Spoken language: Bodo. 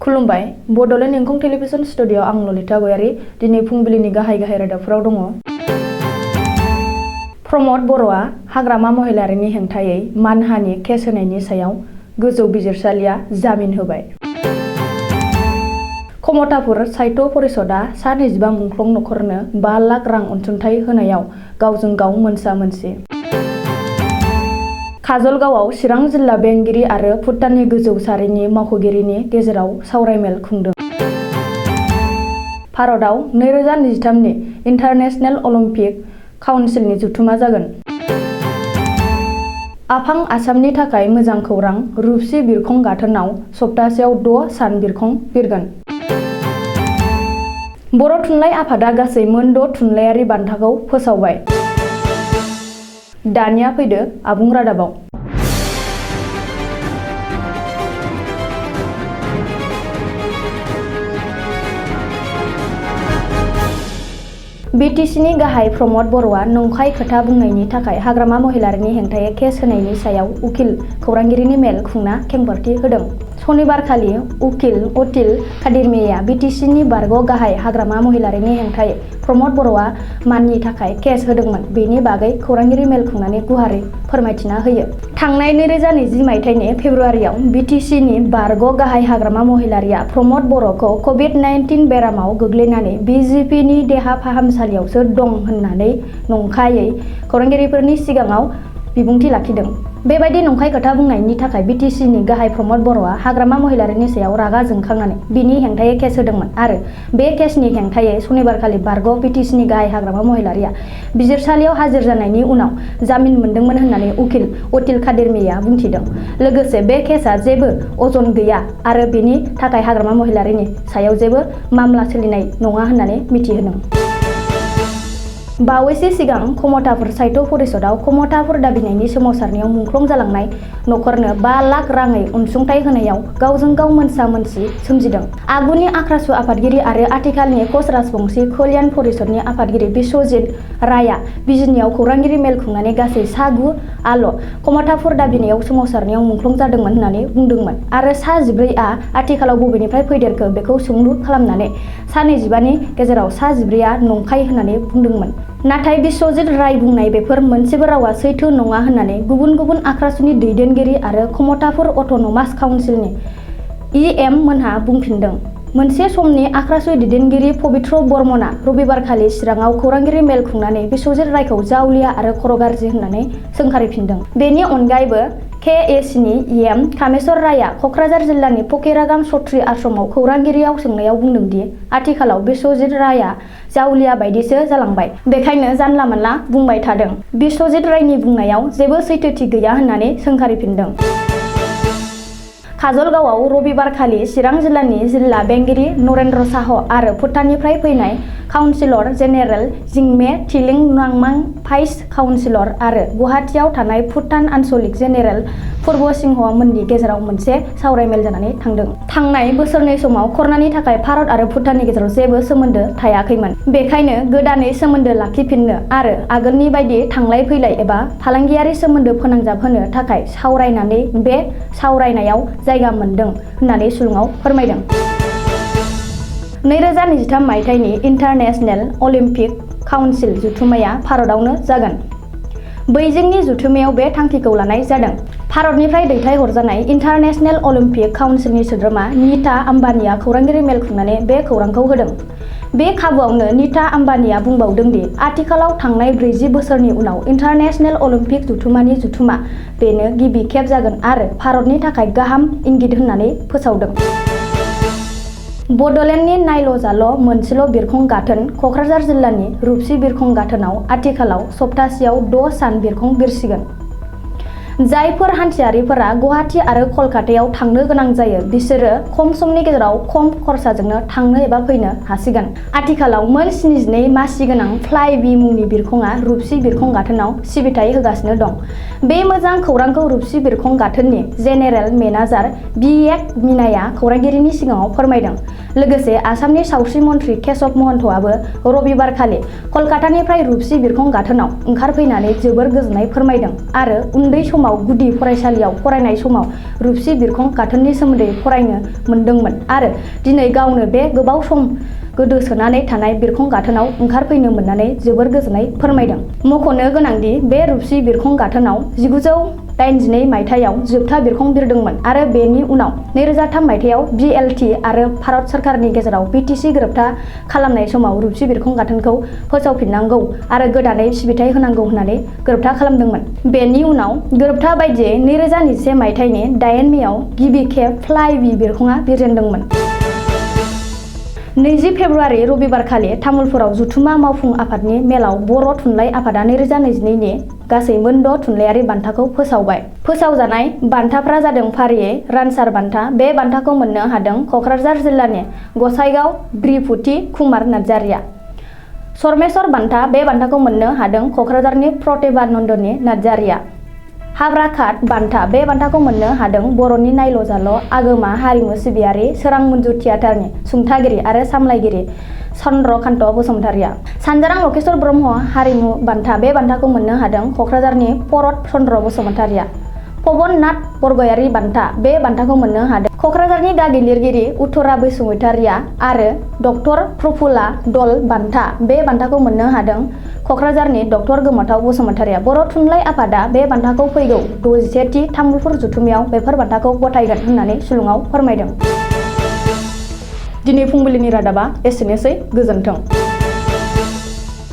खुलुमबाय बड'लेण्ड इंखं टेलिभिजन स्टुडिअ आं ललिता गयारी दिनै फुंबिलिनि गाहाय रादाबफोराव दङ। प्रमद बर'आ हाग्रामा महिलारिनि हेंथायै मानहानि केस होनायनि सायाव गोजौ बिजिरसालिया जामिन होबाय। कमतापुर साहित्य परिषदआ सा 25 मुंख्लं नखरनो 5 लाख रां अनसुंथाइ होनायाव गावजों गाव मोनसा-मोनसि। काजलगावआव चिरां जिल्ला बेंगिरि आरो भुटाननि गोजौ सारिनि मावख'गिरिनि गेजेराव सावरायमेल खुंदों। भारतआव 2023 नि इन्टारनेशनेल अलिम्पिक काउन्सिलनि जथुमा जागोन। आफां आसामनि थाखाय मोजां खौरां रुपसि बिरखं गाथोनाव सप्तासेयाव 6 सान बिरखं बिरगोन। बर' थुनलाइ आफादा गासै मोन 6 थुनलाइयारि बान्थाखौ फोसावबाय। दानिया फैदो आबुं रादाबाव। बिटिसिनि गाहाय प्रमद बर'आ नंखाय खोथा बुंनायनि थाखाय हाग्रामा महिलारिनि हेंथायै केस होनायनि सायाव उकिल खौरांगिरिनि मेल खुंना खेंफोरथि होदों। सनिबारखालि उकिल अटिल कादिरमेया बिटिसिनि बारग' गाहाय हाग्रामा महिलारिनि हेंथायै प्रमद बर'आ माननि थाखाय केस होदोंमोन बेनि बागै खौरांगिरि मेल खुंनानै गुवारै फोरमायथिना होयो। थांनाय 2020 मायथाइनि फेब्रुवारियाव बिटिसिनि बारग' गाहाय हाग्रामा महिलारिया प्रमद बर'खौ कभिड-19 बेरामाव गोग्लैनानै बिजिपिनि देहा फाहामसालियावसो दं होननानै नंखायै खौरांगिरिफोरनि सिगाङाव बिबुंथि लाखिदों। बेबायदि नंखाय खोथा बुंनायनि थाखाय बिटिसिनि गाहाय प्रमद बर'आ हाग्रामा महिलारिनि सायाव रागा जोंखांनानै बिनि हेंथायै केस होदोंमोन आरो बे केसनि हेंथायै सनिबारखालि बारग' बिटिसिनि गाहाय हाग्रामा महिलारिया बिजिरसालियाव हाजिर जानायनि उनाव जामिन मोनदोंमोन होननानै उकिल अटिल कादिरमेया बुंथिदों। लोगोसे बे केसआ जेबो अजन गैया आरो बेनि थाखाय हाग्रामा महिलारिनि सायाव जेबो मामला सोलिनाय नङा होननानै मिथिहोदों। बावैसो सिगां कमतापुर साहित्य परिषदआव कमतापुर दाबिनायनि सोमावसारनायाव मुंख्लं जालांनाय नखरनो 5 लाख राङै अनसुंथाइ होनायाव गावजों गाव मोनसा-मोनसि सोमजिदों। आगुनि आख्रासु आफादगिरि आरो आथिखालनि कच राजबंशी कल्याण परिषदनि आफादगिरि बिश्वजित रायआ बिजिनियाव खौरांगिरि मेल खुंनानै गासै सा 9 आल' कमतापुर दाबिनायाव सोमावसारनायाव मुंख्लं जादोंमोन होननानै बुंदोंमोन आरो सा 14 आ आथिखालाव बबेनिफ्राय फैदेरखो बेखौ सोंलु खालामनानै सा 25 नि गेजेराव सा 14 आ नंखाय होननानै बुंदोंमोन। नाथाय बिश्वजित राय बुंनाय बेफोर मोनसेबो रावा सैथो नङा होननानै गुबुन गुबुन आख्रासुनि दैदेनगिरि आरो कमतापुर अट'नमास काउन्सिलनि इएम मोनहा बुंफिनदों। मोनसे समनि आख्रासु दैदेनगिरि पबित्र बर्मनआ रबिबारखालि चिराङाव खौरांगिरि मेल खुंनानै बिश्वजित रायखौ जावलिया आरो खर' गाज्रि होननानै सोंखारिफिनदों। बेनि अनगायैबो केएसिनि इएम कामेश्वर रायआ क'क्राझार जिल्लानि फकिरागाम सत्री आश्रमाव खौरांगिरियाव सोंनायाव बुंदोंदि आथिखालाव बिश्वजित रायआ जावलिया बायदिसो जालांबाय बेखायनो जानला-मोनला बुंबाय थादों। बिश्वजित रायनि बुंनायाव जेबो सैथोथि गैया होननानै सोंखारिफिनदों। काजलगावआव रबिबारखालि चिरां जिल्लानि जिल्ला बेंगिरि नरेन्द्र साह आरो भुटाननिफ्राय फैनाय काउन्सिलर जेनेरेल जिंमे थिलिं नांमां भाइस काउन्सिलर आरो गुवाहाटीआव थानाय भुटान आन्सलिक जेनेरेल पूर्व सिंह मोननि गेजेराव मोनसे सावरायमेल जानानै थांदों। थांनाय बोसोरनै समाव कर'नानि थाखाय भारत आरो भुटाननि गेजेराव जेबो सोमोन्दो थायाखैमोन। बेखायनो गोदानै सोमोन्दो लाखिफिननो आरो आगोलनि बायदि थांलाय फैलाय एबा फालांगियारि सोमोन्दो फोनांजाबहोनो थाखाय सावरायनानै बे सावरायनायाव जायगा मोनदों होननानै सुलुङाव फोरमायदों। 2023 मायथाइनि इन्टारनेशनेल अलिम्पिक काउन्सिल जथुम्माया भारतआवनो जागोन। बैजिंनि जथुम्मायाव बे थांखिखौ लानाय जादों। भारतनिफ्राय दैथायहरजानाय इन्टारनेशनेल अलिम्पिक काउन्सिलनि सोद्रोमा नीता आम्बानीआ खौरांगिरि मेल खुंनानै बे खौरांखौ होदों। बे खाबुआवनो नीता आम्बानीआ बुंबावदों दि आथिखालाव थांनाय 40 बोसोरनि उनाव इन्टारनेशनेल अलिम्पिक जथुम्मानि जथुमा बेनो गिबि खेब जागोन आरो भारतनि थाखाय गाहाम इंगित होननानै फोसावदों। बड'लेण्डनि नायल'-जाल' मोनसेल' बिरखं गाथोन क'क्राझार जिल्लानि रुपसि बिरखं गाथोनाव आथिखालाव सप्तासेयाव 6 सान बिरखं बिरसिगोन। जायफोर हान्थियारिफोरा गुवाहाटी आरो कलकातायाव थांनो गोनां जायो बिसोरो खम समनि गेजेराव खम खरसाजोंनो थांनो एबा फैनो हासिगोन। आथिखालाव मोन 72 मासि गोनां फ्लाइ बि मुंनि बिरखंआ रुपसि बिरखं गाथोनाव सिबिथाय होगासिनो दं। बे मोजां खौरांखौ रुपसि बिरखं गाथोननि जेनेरेल मेनेजार बिएक मीनाया खौरांगिरिनि सिगाङाव फोरमायदों। लोगोसे आसामनि सावस्रि मन्थ्रि केशव महन्तआबो रबिबारखालि कलकातानिफ्राय रुपसि बिरखं गाथोनाव ओंखारफैनानै जोबोर गोजोननाय फोरमायदों आरो उन्दै समाव समाव गुदि फरायसालियाव फरायनाय समाव रुपसि बिरखं गाथोननि सोमोन्दै फरायनो मोनदोंमोन आरो दिनै गावनो बे गोबाव सम गोदोसोनानै थानाय बिरखं गाथोनाव ओंखारफैनो मोननानै जोबोर गोजोननाय फोरमायदों। मख'नो गोनांदि बे रुपसि बिरखं गाथोनाव 1982 मायथाइयाव जोबथा बिरखं बिरदोंमोन आरो बेनि उनाव 2003 मायथाइयाव BLT आरो भारत सरकारनि गेजेराव BTC गोरोबथा खालामनाय समाव रुपसि बिरखं गाथोनखौ फोसावफिननांगौ आरो गोदानै सिबिथाय होनांगौ होननानै गोरोबथा खालामदोंमोन। बेनि उनाव गोरोबथा बायदियै 2021 मायथाइनि 8 मेआव गिबि खेब फ्लाइबि बिरखंआ बिरजेनदोंमोन। 20 फेब्रुआरि रबिबारखालि तामुलपुराव जथुम्मा मावफुं आफादनि मेलाव बर' थुनलाइ आफादा 2022 नि गासै मोन 6 थुनलाइयारि बान्थाखौ फोसावबाय। फोसावजानाय बान्थाफ्रा जादों फारियै रानसार बान्था। बे बान्थाखौ मोननो हादों क'क्राझार जिल्लानि गसाइगाव ब्रिफुथि कुमार नार्जारिया। सरमेश्वर बान्था। बे बान्थाखौ मोननो हादों क'क्राझारनि प्रतिभा नन्दनी नार्जारिया। हाब्राखात बान्था। बे बान्थाखौ मोननो हादों बर'नि नायल' जाल' आगोमा हारिमु सिबियारि सोरां मन्जु थियाटारनि सुंथागिरि आरो सामलायगिरि चन्द्रकान्त बसुमतारिया। सानजारां लकेश्वर ब्रह्म हारिमु बान्था। बे बान्थाखौ मोननो हादों क'क्राझारनि परत चन्द्र बसुमतारिया। पवन नाथ बरगयारि बान्था। बे बान्थाखौ मोननो हादों क'क्राझारनि गागि लिरगिरि उत्तरा बसुमतारिया आरो डक्टर प्रफुल्ला दल बान्था। बे बान्थाखौ मोननो हादों क'क्राझारनि डक्टर गोमोथाव बसुमतारिया। बर' थुनलाइ आफादा बे बान्थाखौ फैगौ 61थि तामुलपुर जथुम्मायाव बेफोर बान्थाखौ गथायगोन होननानै सुलुङाव फोरमायदों। दिनै फुंबिलिनि रादाबा एसेनोसै। गोजोन्थों।